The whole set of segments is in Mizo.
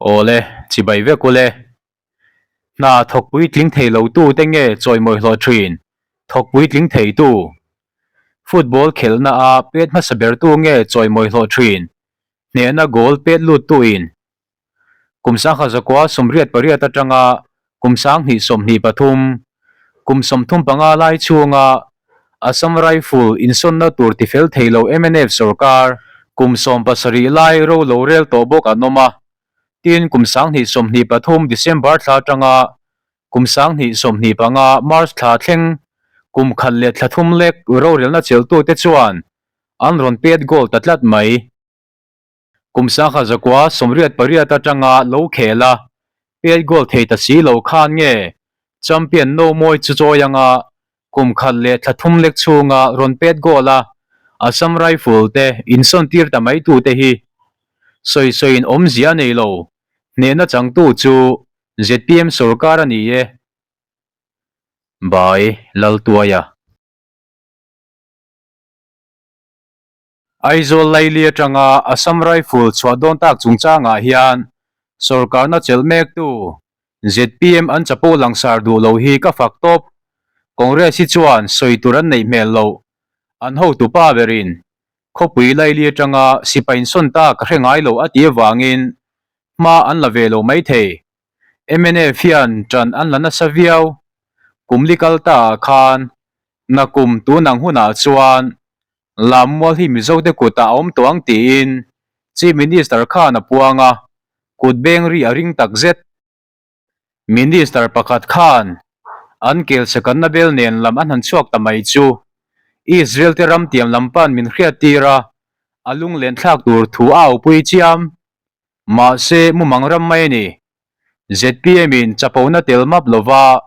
Awle, chibai vek ule. Hna thawk puitling thei lo tu te nge chawimawi hlawh thin, thawk puitling thei tu? Football khelhna a pet hmasa ber tu nge chawimawi hlawh thin, hnehna goal pet lut tu in? Kum 1988 atanga kum 2023, kum 35 lai chhunga Assam Rifle insawnna tur tifel thei lo mnf sorkar kum 17 lai ro lo rel tawh bawk an awm a. Tin, kum 2023 December thla atanga kum 2025 March thla thleng kum khat leh thla thum lek rorelna chelhtute chuan an rawn pet goal ta tlat mai. Kum 1988 atanga lo khel a, pet goal thei ta si lo khan nge champion no mawi chu chawi anga kum khat leh thla thum lek chhunga rawn pet goal a, Assam Rifle te insawn tir ta mai tute hi sawi sawiin awmzia a nei lo, hnehna changtu chu zpm sorkar a ni e. By Laltuaia. Aizawl laili atanga Assam Rifle chhuah dawn tak chungchangah hian sorkarna chelh mektu zpm an chapo langsar duh lo hi ka fak tawp. Congress hi chuan sawi tur an neih hmel loh. An hotu pa berin khawpui laili atanga sipai insawn ta ka hre ngai lo a ti avangin hma an la ve lo maithei. Mnf hian ṭan an la nasa viau. Kum li kal ta ah khan nakum tunang hunah chuan Lammual hi Mizote kutah a awm tawh ang tiin Chief Minister khan a puang a, kut beng ri a ring tak zet. Minister pakhat khan an kel sakanna bel nen lam an han chhuak ta mai chu Israel te ram tiam lam pan min hriat tir a, a lunglen thlak tur thu a aupui chiam. Mahse mumang ram mai a ni. Zpm in chapona tel map lova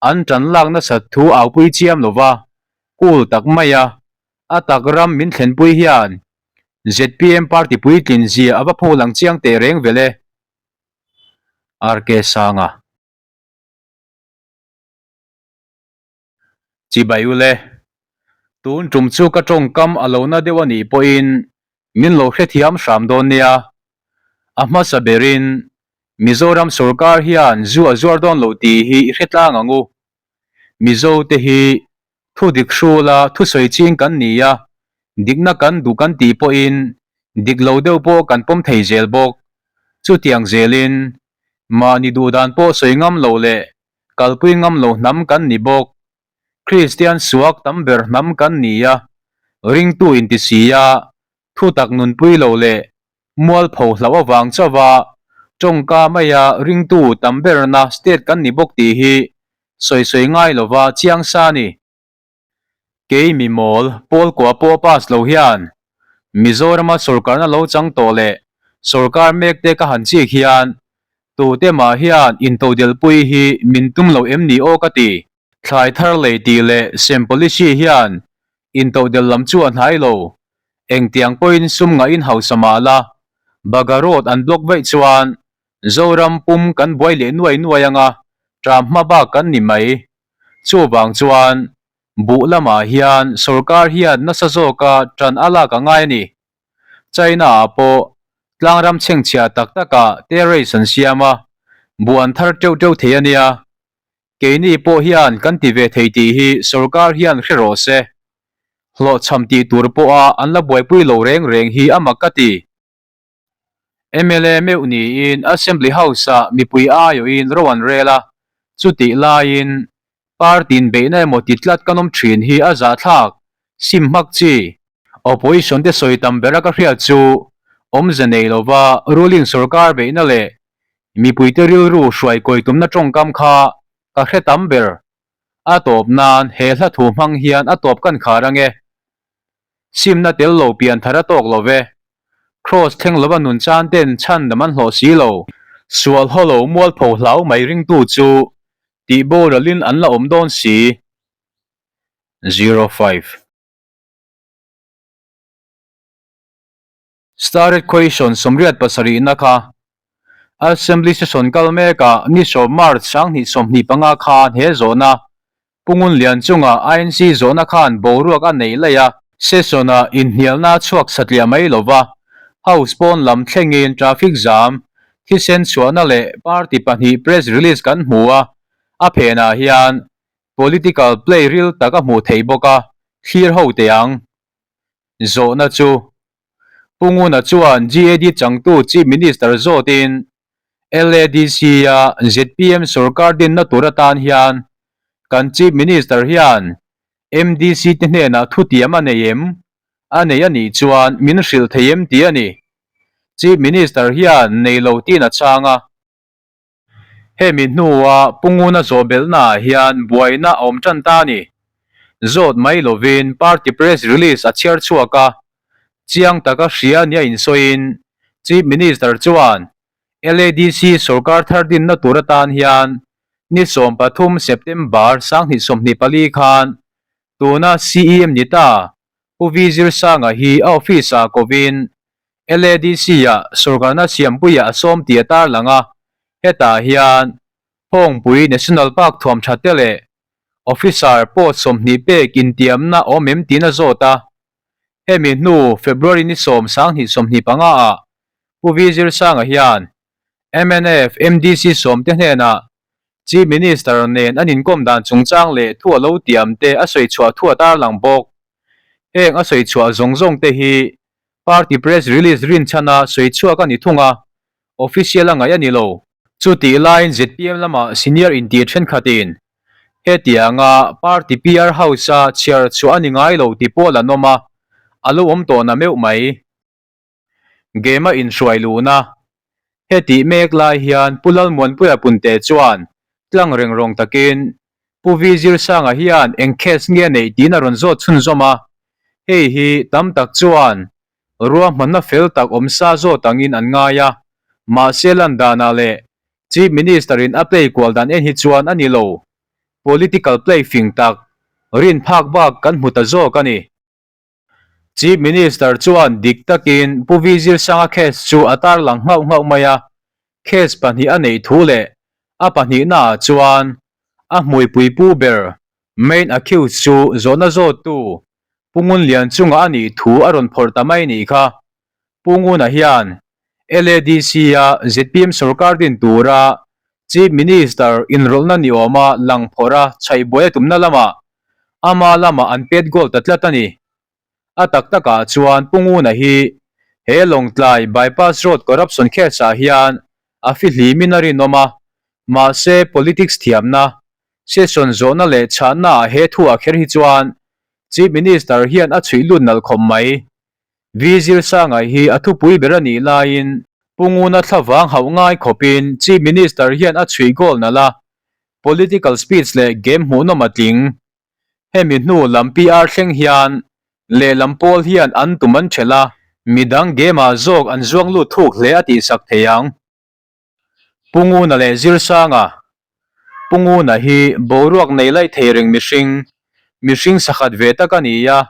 an tan lak nasat thu aupui chiam lova cool tak mai a, a tak ram min thlenpui hian zpm party puitlin zia a va pho lang chiang teh reng vel e. RK Sanga. Chibai ule, tun tum chu ka tawngkam a lo na deuh a nih pawhin min lo hrethiam hram dawn nia. A hmasa berin Mizoram sorkar hian zu a zuar dawn lo tih hi i hre tlang ang u. Mizo te hi thu dik hrula thusawi ching kan ni a, dikna kan duh kan tih pawhin dik lo deuh pawh kan pawm thei zel bawk. Chutiang zelin mahni duh dan pawh sawi ngam lo leh kalpui ngam lo hnam kan ni bawk. Kristian suak tam ber hnam kan ni a, ringtu inti si a, thu tak nunpui lo leh mualpho hlauh avang chauha tawngka maia ringtu tam berna state kan ni bawk tih hi sawi sawi ngai lova chiang sa a ni. Kei mi mawl pawl kua pawh pass lo hian Mizorama sorkarna lo chang tawh leh sorkar mek te ka han chik hian tute mah hian intodelpui hi min tum lo em ni aw ka ti. Thlai thar lei tih leh sem policy hian intodelh lam chu a hnai lo. Engtiang pawhin sum ngahin hausa mah la, Baga Road an block vaih chuan Zoram pum kan buai leh nuai nuai anga ṭam hma bak kan ni mai. Chuvang chuan buh lamah hian sorkar hian nasa zawka ṭan a lak a ngai a ni. China-ah pawh tlangram chhengchhia tak takah terrace an siam a, buh an thar teuh teuh thei a nia. Keini pawh hian kan ti ve thei tih hi sorkar hian hre rawh se. Hlawhchham tih tur pawha an la buaipui lo reng reng hi a mak ka ti. Mla meuh niin Assembly House-ah mipui aiawhin ro an rel a, chutih laiin party inbeihna emaw ti tlat kan awm thin hi a zahthlak sim hmak chi. Opposition te sawi tam bera ka hriat chu awmze nei lova ruling sorkar beihna leh Mipuite rilru hruai kawi tumna tawngkam kha ka hre tam ber. A tawp nan he hla thu hmang hian a tawp kan khar ange. Simna tel lo pian thar a tawk lo ve. Kraws thleng lova nun chan ten chhandam an hlawh si lo. Sual haw lo mualpho hlau mai ringtu chu tih boralin an la awm dawn si. 05. Starred Question 77 na kha Assembly session kal mekah ni sawm March 2025 khan he zawhna Pungun Lian chunga INC zawhna khan boruak a neih laih a, session-ah inhnialna a chhuak satliah mai lova, House pawn lam thlengin traffic jam, Thisen chhuahna leh party pahnih press release kan hmu a, a phenah hian political play ril tak a hmuh theih bawk a, thlir ho teh ang. Zawhna chu Pu Nguna chuan GAD changtu Chief Minister zawtin LADC-a zpm sorkar dinna tur atan hian kan Chief Minister hian MDC te hnenah thutiam a nei em? A nei a nih chuan min hrilh thei em tih a ni. Chief Minister hian nei lo tiin a chhang a. Hemi hnua Pu Nguna zawhbelhnaah hian buaina a awm tan ta a ni. Zawt mai lovin party press release a chhiar chhuak a, chiang taka hria nia insawiin Chief Minister chuan LADC sorkar thar dinna tur atan hian ni 13 September 2024 khan tuna CEM ni ta Pu V Zirsanga hi a office-ah kovin LADC-ah sorkarna siampuiah a sawm tih a tarlang a, hetah hian Phawngpui National Park thuam tha te leh Officer post 20 pek intiamna awm em tiin a zawt a. Hemi hnu February ni 10 2025 ah Pu V Zirsanga hian mnf MDC sawmte hnenah Chief Minister nen an inkawm dan chungchang leh thu a lo tiam te a sawi chhuah thu a tarlang bawk. Heng a sawi chhuah zawng zawng te hi Party press release rinchhana sawi chhuak a ni thung a, official a ngaih a ni lo. Chutih laiin zpm lama senior intih thenkhatin hetianga party PR house-a chhiar chhuah a ni ngai lo ti pawl an awm a, a lo awm tawh na meuh mai. Game-a inhruai luhna Hetih mek lai hian Pu Lalmuanpuia Punte chuan tlang reng rawng takin Pu Vi Zirsanga hian eng case nge a neih tiin a rawn zawt chhunzawm a, hei hi tam tak chuan ruahmanna fel tak awm sa zawt angin an ngai a, mahse lan danah leh Chief Minister-in a play kual dan en hi chuan a ni lo, political play fing tak, rin phak bak kan hmu ta zawk a ni. Chief Minister chuan dik takin Pu Vi Zirsanga case chu a tarlang nghauh nghauh mai a, case pahnih a neih thu leh a pahnihnaah chuan a hmuipui pu ber, main accused, chu zawhna zawttu Pu Ngunlian chunga a nih thu a rawn phawrh ta mai nih kha. Pu Nguna hian LADC-a zpm sorkar din tura Chief Minister inrawlhna ni awma lang phawrh a chhaihbuai a tumna lamah ama lamah an pet goal ta tlat a ni. A tak takah chuan Pu Nguna hi he Lawngtlai Bypass Road corruption case-ah hian a fihlimin a rinawm a, mahse politics thiamna, session zawhna leh chhahnaah he thuah kher hi chuan Chief Minister hian a chhuih lut nalh khawp mai. Vi Zirsanga hi a thupui ber a nih laiin Pu Nguna thlavang hauh ngai khawpin Chief Minister hian a chhuih goal nalh a, political speech leh game hmuhnawm a tling. Hemi hnu lam PR thleng hian lehlam pawl hian an tum an ṭhelh a, midang game ah zawk an zuang lut thuk hle a tihsak thei ang. Pu Nguna leh Zirsanga Pu Nguna hi boruak nei laih thei reng mihring, mihring sakhat ve tak a ni a,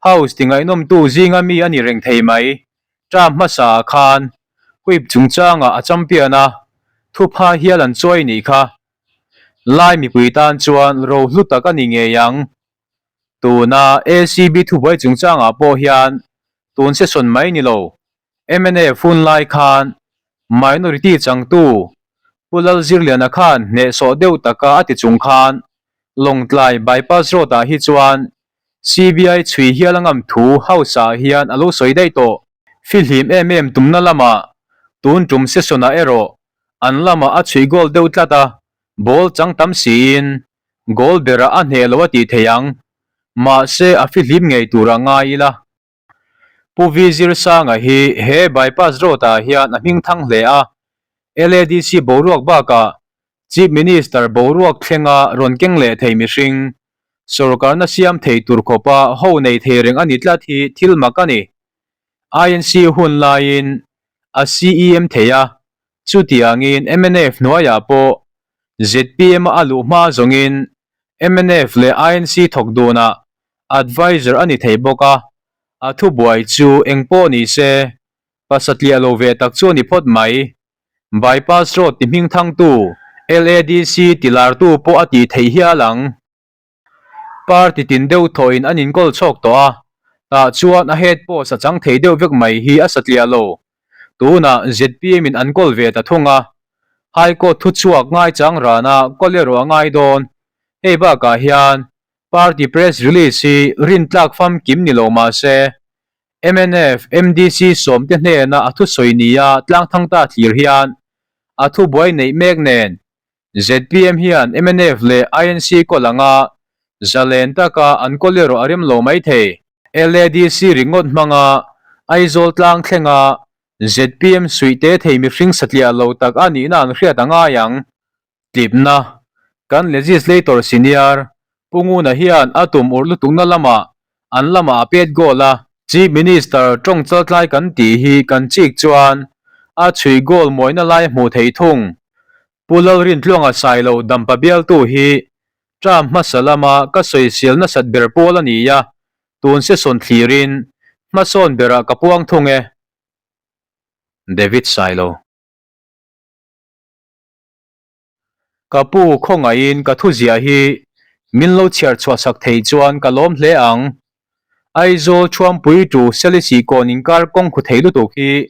House ti ngaihnawmtu zinga mi a ni reng thei mai. Term hmasa ah khan Whip chungchangah a champion a, thupha hial an chawi nih kha. Lai mipui tan chuan ro hlu tak a ni ngei ang. Tuna ACB thubuai chungchangah pawh hian tun session mai ni lo, Mnf hun lai khan minority changtu Pu Lalzirliana khan hnehsawh deuh taka a ti chung khan Lawngtlai Bypass Road ah hi chuan CBI chhui hial a ngam thu House ah hian a lo sawi daih tawh. Fihlim em em tumna lamah tun tum session ah erawh an lamah a chhui goal deuh tlat a, ball chang tam siin goal berah a hneh lo a tih theih ang. Mahse a fihlim ngei tur ah ngai ila. Pu Vi Zirsanga hi he bypass road ah hian a hming thang hle a, LADC boruak bakah Chief Minister boruak thlenga rawn keng leh thei mihring, sorkarna siam thei tur khawpa ho nei thei reng a ni tlat hi thil mak a ni. INC hun laiin a CEM thei a, chutiangin mnf hnuaiah pawh zpm a luh hma zawngin mnf leh INC thawk dunah Adviser a ni thei bawk a, a thubuai chu eng pawh ni se, pasatliah lo ve tak chu a ni phawt mai. Bypass road ti hming thangtu LADC ti lartu pawh a tih theih hial ang. Party tin deuh thawhin an inkawl chhawk tawh a, tah chuan a head post a chang thei deuh vek mai hi a satliah lo. Tunah zpm in an kawl ve ta thung a, High Court thuchhuak ngaichang rana kawl erawh a ngai dawn. Hei bakah hian party press release hi rintlak famkim ni lo mah se, mnf MDC sawmte hnena a thusawi nia tlangthangta thlir hian a thubuai neih mek nen Zpm hian mnf leh INC kawl anga zalen taka an kawl erawh a rem lo mai thei. LADC ringawt hmanga Aizawl tlang thlenga zpm suihte thei mihring satliah lo tak a nihna an hriat a ngai ang. Tlipna, Kan Legislator Senior Pu Nguna hian a tum urh lutukna lamah an lamah a pet goal a. Chief Minister tawng chaltlai kan tih hi kan chik chuan a chhui goal mawina lai a hmuh theih thung. Pu Lalrintluanga Sailo dampa bialtu hi term hmasa lama ka sawisel nasat ber pawl a ni a, tun session thlirin hmasawn berah ka puang thung e. David Sailo. Ka pu khawngaihin ka thuziah hi min lo chhiar chhuah sak thei chuan ka lawm hle ang. Aizawl Thuampui tu Selisi kawn inkar kawng khu thei lutuk hi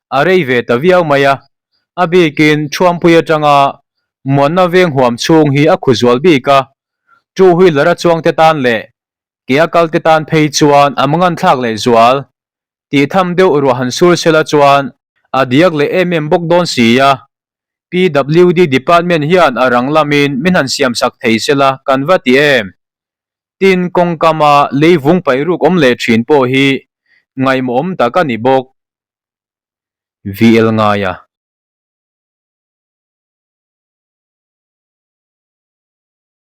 a rei ve ta viau mai a, a bikin Thuampui atanga Muanna veng huam chhung hi a khu zual bik a, two wheeler a chuangte tan leh ke a kalte tan phei chuan a manganthlak leh zual. Tih tham deuh ruah han sur sela chuan a diak leh em em bawk dawn si a, PWD department hian a rang lamin min han siam sak thei sela kan va ti em? Tin, kawngkama lei vung paih ruk awm leh thin pawh hi ngaihmawhawm tak a ni bawk. VL Ngaia.